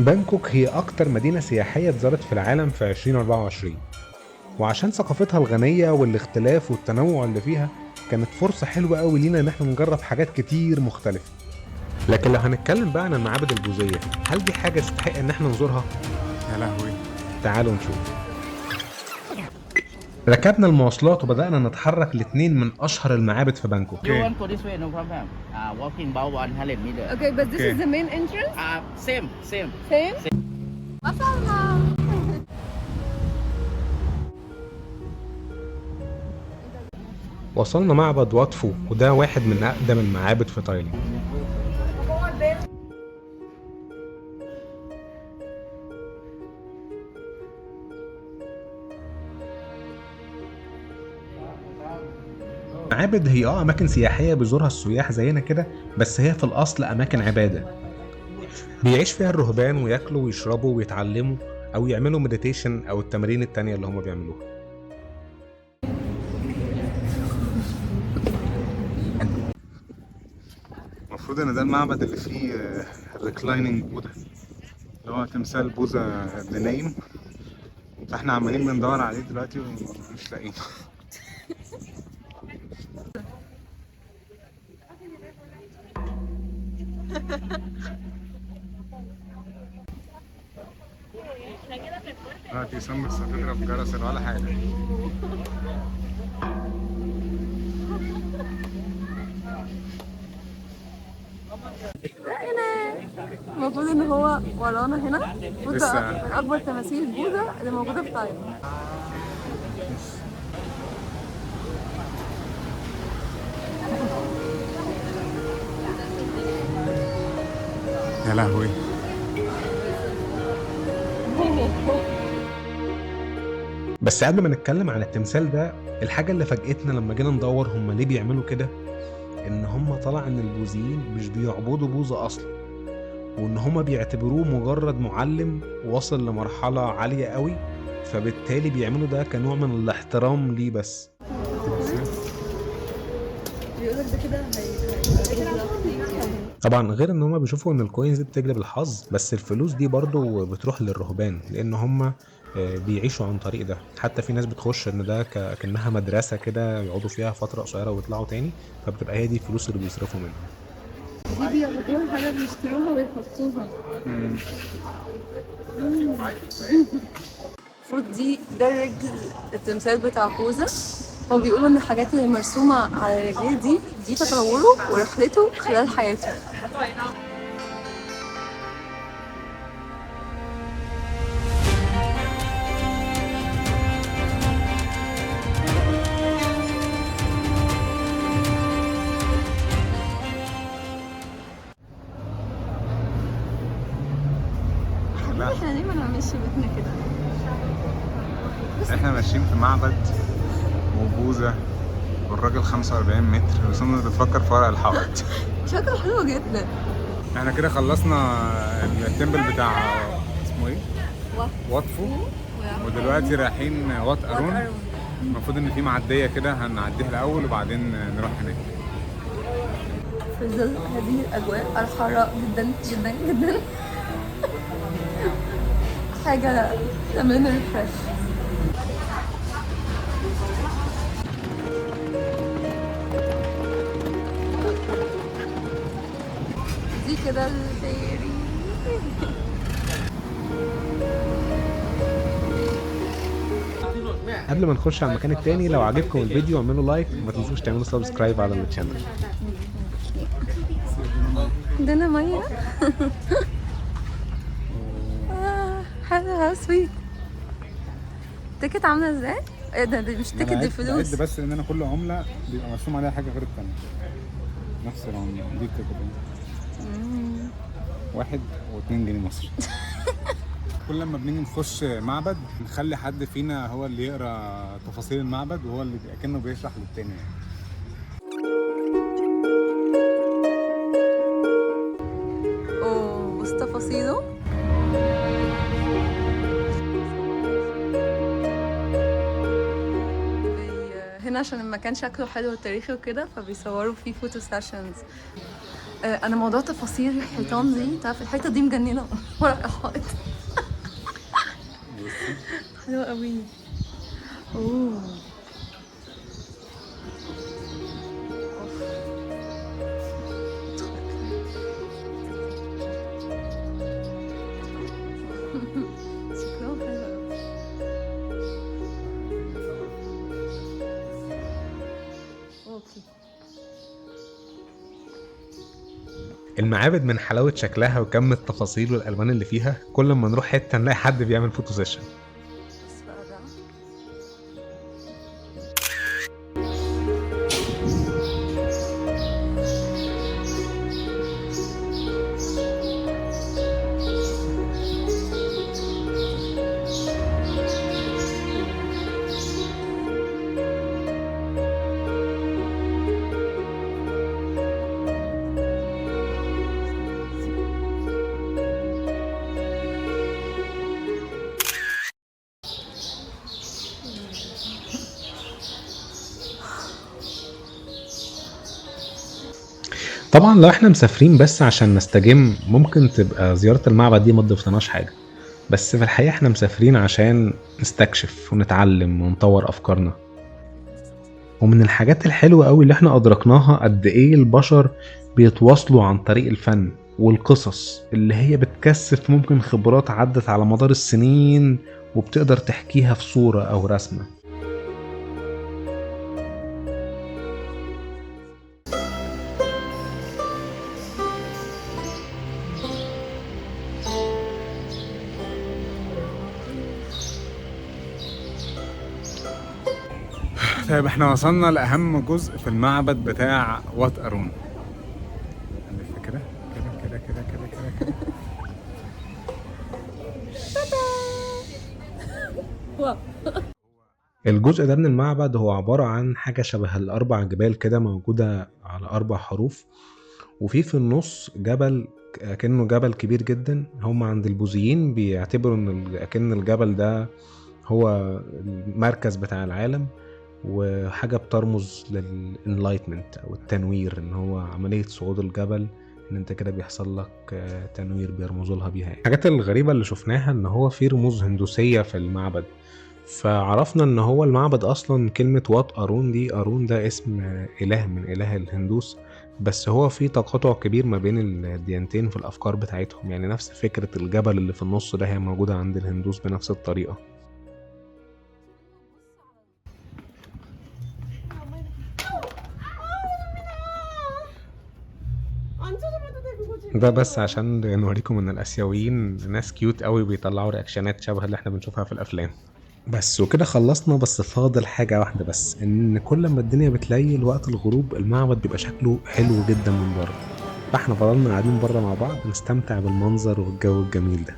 بانكوك هي أكتر مدينة سياحية اتزارت في العالم في 2024، وعشان ثقافتها الغنية والاختلاف والتنوع اللي فيها كانت فرصة حلوة قوي لينا إن احنا نجرب حاجات كتير مختلفة. لكن لو هنتكلم بقى عن المعابد البوذية، هل دي حاجة تستحق إن احنا نزورها؟ يا لهوي. تعالوا نشوف. ركبنا المواصلات وبدأنا نتحرك لاتنين من أشهر المعابد في بانكوك. You want go this way, no problem. Walking about 100 meter. Okay, but this Okay. is the main entrance? Same, same. Same? وصلنا. وصلنا معبد واتفو، وده واحد من أقدم المعابد في تايلاند. المعابد هي أماكن سياحية بيزورها السياح زينا كده، بس هي في الأصل أماكن عبادة بيعيش فيها الرهبان وياكلوا ويشربوا ويتعلموا أو يعملوا meditation أو التمارين التانية اللي هما بيعملوها. المفروض ان ده المعبد اللي فيه ال reclining Buddha، اللي هو تمثال بوذا اللي نايم، فاحنا عمالين بندور عليه دلوقتي ومش لاقيينه. دلوقتي سمس هتضرب جرس ولا حاجة. المفروض ان هو ورانا هنا. المفروض لسه. ده من اكبر تماثيل بوذا اللي موجودة في تايلاند. يا لهوي. بس قبل ما نتكلم عن التمثال ده، الحاجة اللي فاجئتنا لما جينا ندور هم ليه بيعملوا كده، إن هم طلع إن البوذيين مش بيعبدوا بوذا أصلا، وإن هم بيعتبروه مجرد معلم وصل لمرحلة عالية قوي، فبالتالي بيعملوا ده كنوع من الاحترام ليه بس. بيقولك ده كده طبعا غير ان هما بيشوفوا ان ال coins دي بتجلب الحظ، بس الفلوس دي برضو بتروح للرهبان لان هما بيعيشوا عن طريق ده. حتى في ناس بتخش ان ده كأنها مدرسة كده يقعدوا فيها فترة قصيرة ويطلعوا تاني، فبتبقى هي دي الفلوس اللي بيصرفوا منها. دي بياخدوها حاجة بيشتروها ويحطوها. المفروض دي ده رجل التمثال بتاع بوذا. هو بيقولوا ان الحاجات اللي مرسومة على رجليه دي تطوره ورحلته خلال حياته. لا. احنا ليه ما نعملش بيتنا كده؟ احنا ماشيين في معبد وبوذا والراجل 45 متر، بس انا بتفكر في ورق الحائط. شكله حلو جدا. احنا كده خلصنا ال temple بتاع اسمه ايه؟ واتفو، ودلوقتي رايحين وات ارون. المفروض ان في معدية كده هنعديها الاول وبعدين نروح هناك. في ظل هذه الاجواء الحارة جدا جدا جدا، حاجة تعملنا refresh. دي كده ال ferry. قبل ما نخش على المكان التاني، لو عجبكم الفيديو اعملوا like وما تنسوش تعملوا subscribe على ال channel. عندنا مية. حلو، how sweet. ticket عاملة ازاي؟ ايه ده؟ دي مش ticket، دي فلوس. بعد بس ان انا كل عملة بيبقى مرسوم عليها حاجة غير التانية. نفس العملة دي ال ticket. 1 و2 جنيه مصري. كل لما بنيجي نخش معبد نخلي حد فينا هو اللي يقرا تفاصيل المعبد، وهو اللي كأنه بيشرح للتاني يعني. اوه بص تفاصيله. هنا عشان المكان شكله حلو وتاريخي وكده، فبيصوروا فيه photo sessions. انا موضوع تفاصيل الحيطان دي، تعرف الحيطة دي مجننه ورق الحائط. حلوة قوي. اوه شكلهم حلو قوي. okay. المعابد من حلاوة شكلها وكم التفاصيل والألوان اللي فيها، كل ما نروح حتة نلاقي حد بيعمل photo session. بس بقى ده طبعا لو احنا مسافرين بس عشان نستجم ممكن تبقى زيارة المعبد دي ما تضيفلناش حاجة، بس في الحقيقة احنا مسافرين عشان نستكشف ونتعلم ونطور أفكارنا. ومن الحاجات الحلوة قوي اللي احنا أدركناها قد ايه البشر بيتواصلوا عن طريق الفن والقصص اللي هي بتكثف ممكن خبرات عدت على مدار السنين وبتقدر تحكيها في صورة أو رسمة. طيب احنا وصلنا لأهم جزء في المعبد بتاع وات أرون. نلف كده كده كده كده كده كده كده. الجزء ده من المعبد هو عبارة عن حاجة شبه الأربع جبال كده موجودة على 4 حروف، وفي النص جبل كأنه جبل كبير جدا. هم عند البوذيين بيعتبروا إن كأن الجبل ده هو المركز بتاع العالم، وحاجة بترمز لل enlightenment أو التنوير، إن هو عملية صعود الجبل إن أنت كده بيحصل لك تنوير، بيرمزوا لها بيها. الحاجات الغريبة اللي شفناها إن هو في رموز هندوسية في المعبد، فعرفنا إن هو المعبد أصلا كلمة وات أرون دي، أرون ده اسم إله من إله الهندوس، بس هو في تقاطع كبير ما بين الديانتين في الأفكار بتاعتهم. يعني نفس فكرة الجبل اللي في النص ده هي موجودة عند الهندوس بنفس الطريقة. ده بس عشان نوريكم ان الاسيويين ناس cute قوي، بيطلعوا reaction ات شبه اللي احنا بنشوفها في الافلام. بس وكده خلصنا، بس فاضل حاجة واحدة بس، ان كل ما الدنيا بتليل وقت الغروب المعبد بيبقى شكله حلو جدا من بره، فاحنا فضلنا قاعدين بره مع بعض نستمتع بالمنظر والجو الجميل ده.